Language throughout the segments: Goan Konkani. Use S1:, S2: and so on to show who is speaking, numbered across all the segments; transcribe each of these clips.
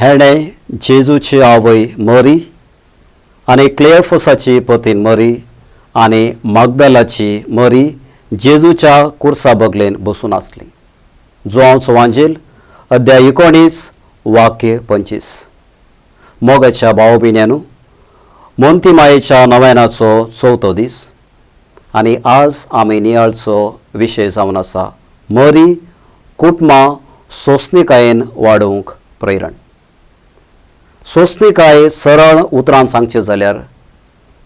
S1: हेणें जेजूची आवय मरी आनी क्लेफसाची पतीन मरी आनी मागदालाची मरी जेजूच्या कुर्सा बगलेन बसून आसली. जुवांवचो वांजेल अध्याय 19 वाक्य 25. मोगाच्या भाव भयण्यांनो, मोंती मायेच्या नव्यानाचो चवथो दीस आनी आज आमी नियाळचो विशय जावन आसा मरी कुटुंबां सोंसणीकायेन वाडोवंक प्रेरण. सोंसणीकाय सरळ उतरान सांगचें जाल्यार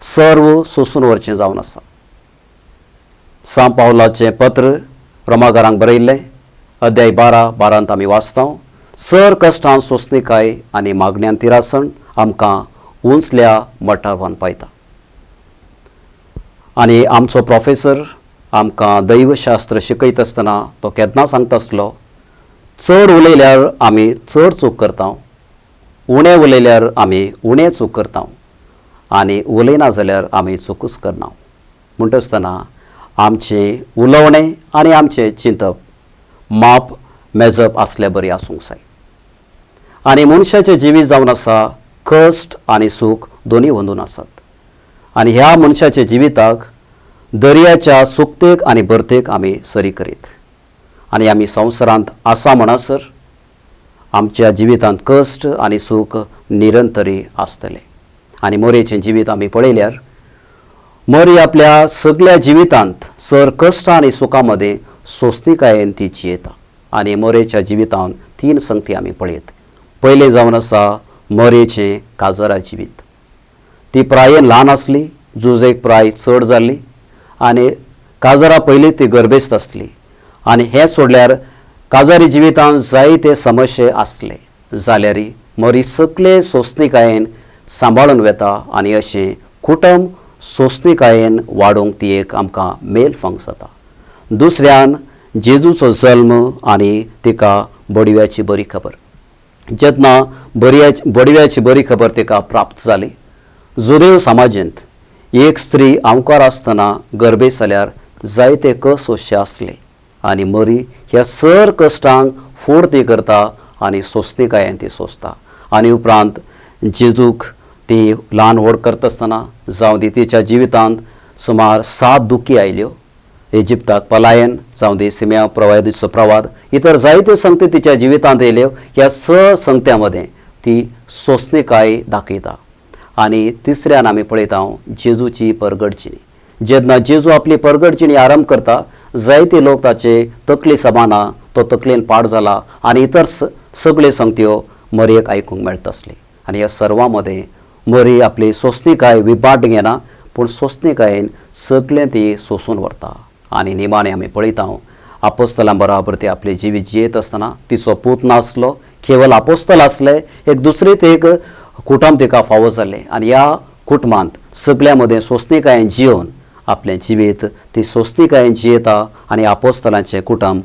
S1: सर्व सोंसून व्हरचें जावन आसा. सांत पावलाचें पत्र रोमागारांक बरयल्लें अध्याय 12 बारांत आमी वाचता, सर कश्टान सोंसणीकाय आनी मागण्यान तिरासण आमकां उंचल्या मठार व्हरून पायता. आनी आमचो प्रोफेसर आमकां दैवशास्त्र शिकयत आसतना तो केन्ना सांगता आसलो, चड उलयल्यार आमी चड चूक करता, उणें उलयल्यार आमी उणें चूक करता आनी उलयना जाल्यार आमी चुकूच करना. म्हणटा आसतना आमचें उलोवणें आनी आमचें चिंतप माप मेजप आसल्या बरी आसूंक जाय. आनी मनशाचें जिवीत जावन आसा कश्ट आनी सूख दोनूय अंदून आसात आनी ह्या मनशाच्या जिविताक दर्याच्या सुकतेक आनी भरतेक आमी सरी करीत आनी आमी संवसारांत आसा म्हणसर आमच्या जिवितांत कश्ट आनी सूख निरंतरी आसतलें. आनी मोरेचें जिवीत आमी पळयल्यार मोरी आपल्या सगल्या जिवितांत सर कश्ट आनी सुखां मदें सोंसणीकायेन ती जियेता. आनी मोरेच्या जिवितांत तीन संगती आमी पळयत. पयलें जावन आसा मोरेचें काजरा जिवीत. ती प्रायेन ल्हान आसली, जुजेक प्राय चड जाल्ली आनी काजरा पयलीं ती गर्भेस्त आसली आनी हें सोडल्यार काजारी जिवितांत जायते समस्ये आसले जाल्यार मरी सगळे सोंसणीकायेन सांबाळून वेता आनी अशें कुटुंब सोंसणीकायेन वाडोवंक ती एक आमकां मेल फंग जाता. दुसऱ्यान जेजूचो जल्म आनी तिका बडव्याची बरी खबर. जेन्ना बडव्याची बरी खबर तिका प्राप्त जाली, जुदेव समाजेंत एक स्त्री आंवकार आसतना गर्भेस्त जाल्यार जायते कस सोंसचे आसले आनी मरी ह्या सर कश्टांक फोड ती करता आनी सोंसणीकायेन ती सोंसता. आनी उपरांत जेजूक ती ल्हान व्हड करता आसतना जावं दी तिच्या जिवितांत सुमार 7 दुखी आयल्यो, इजिप्ताक पलायन जावं दी सिम्या प्रवादीचो प्रवाद, इतर जायत्यो संगती तिच्या जिवितांत येयल्यो. ह्या 6 संगत्यां मदें ती सोंसणीकाय दाखयता. आनी तिसऱ्यान आमी पळयता जेजूची परगटजिणी. जेन्ना जेजू आपली परगटजिणी आरंभ करता जायते लोक ताचे तकली समाना, तो तकलेन पाड जाला आनी इतर सगळ्यो संगत्यो मरयेक आयकूंक मेळटा आसली. आनी ह्या सर्वां मदें मरी आपली सोंसणीकाय विभाट घेना पूण सोंसणीकायेन सगळें ती सोंसून व्हरता. आनी निमाणें आमी पळयता आपोस्तलां बराबर ती आपलें जिवीत जियेत आसतना तिचो पूत नासलो, केवल आपोस्तल आसले, एक दुसरीच एक कुटुंब तिका फावो जालें आनी ह्या कुटुंबांत सगळ्यां मदें सोंसणीकायेन जियोवन आपलें जिवीत ती सोंसणीकायेन जियेता आनी आपोस्तलांचें कुटुंब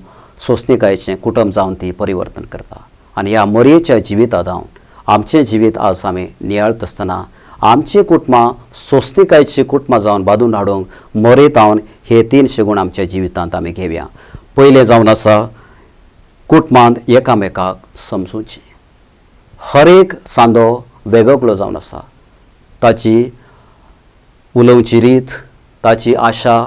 S1: सोंसणीकायेचें कुटुंब जावन ती परिवर्तन करता. आनी ह्या मरयेच्या जिविता जावन आमचें जिवीत आज आमी नियाळत आसतना आमचीं कुटुंबां सोंसणीकायेचीं कुटुंबां जावन बांदून हाडूंक मरेतावन हे 3 शेगूण आमच्या जिवितांत आमी घेवया. पयलें जावन आसा कुटुंबांत एकामेकाक समजूचें. हर एक सांदो वेगवेगळो जावन आसा, ताची उलोवची रीत, ताची आशा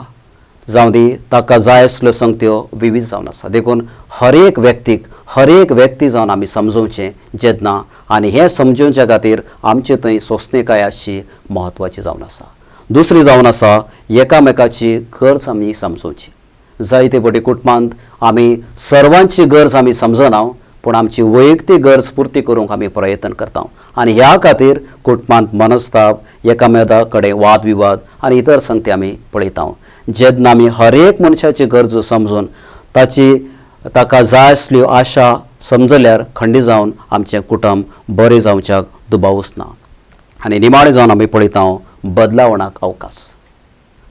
S1: जावं दी ताका जाय आसल्यो संगत्यो विवीध जावन आसा. देखून हर एक व्यक्तीक हर एक व्यक्ती जावन आमी समजोवचें जेन्ना आनी हें समजोवच्या खातीर आमचे थंय सोंसणीकाय आसची म्हत्वाची जावन आसा. दुसरी जावन आसा एकामेकाची गरज आमी समजोवची. जायते फावटी कुटुंबांत आमी सर्वांची गरज आमी समजना पूण आमची वैयक्तीक गरज पुर्ती करूंक आमी प्रयत्न करता आनी ह्या खातीर कुटुंबांत मनस्ताप, एकामेका कडेन वाद विवाद आनी इतर संगती आमी पळयता. जेन्ना आमी हर एक मनशाची गरज समजून ताची ताका जाय आसल्यो आशा समजल्यार खंडी जावन आमचें कुटुंब बरें जावच्याक दुबावूच ना. आनी निमाणें जावन आमी पळयता बदलावणाक अवकाश.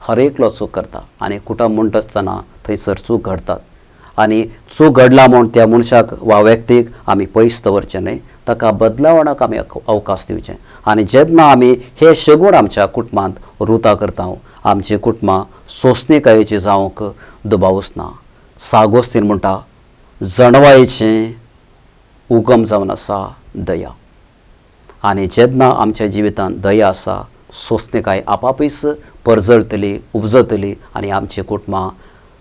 S1: हर एकलो चूक करता आनी कुटुंब म्हणटा आसतना थंयसर चूक घडतात आनी चूक घडला म्हूण त्या मनशाक वा व्यक्तीक आमी पयस दवरचें न्हय, ताका बदलावणाक आमी अवकाश दिवचें. आनी जेन्ना आमी हे शेगूण आमच्या कुटुंबांत रुता करता आमचीं कुटुंबां सोंसणीकायेची जावंक दुबावूच ना. सागोस्तीन म्हणटा जणवायेचें उगम जावन आसा दया. आनी जेन्ना आमच्या जिवितांत दया आसा, सोंसणीकाय आपापीस परजळटली, उपजतली आनी आमची कुटुंबां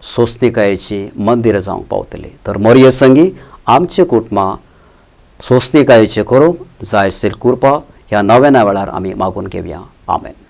S1: सोंसणीकायेची मंदिरां जावंक पावतली. तर मोरये संगी आमची कुटुंबां सोंसणीकायेचें करूंक जाय आशिल्ली कृपा ह्या नव्याना वेळार आमी मागून घेवया. आमेन.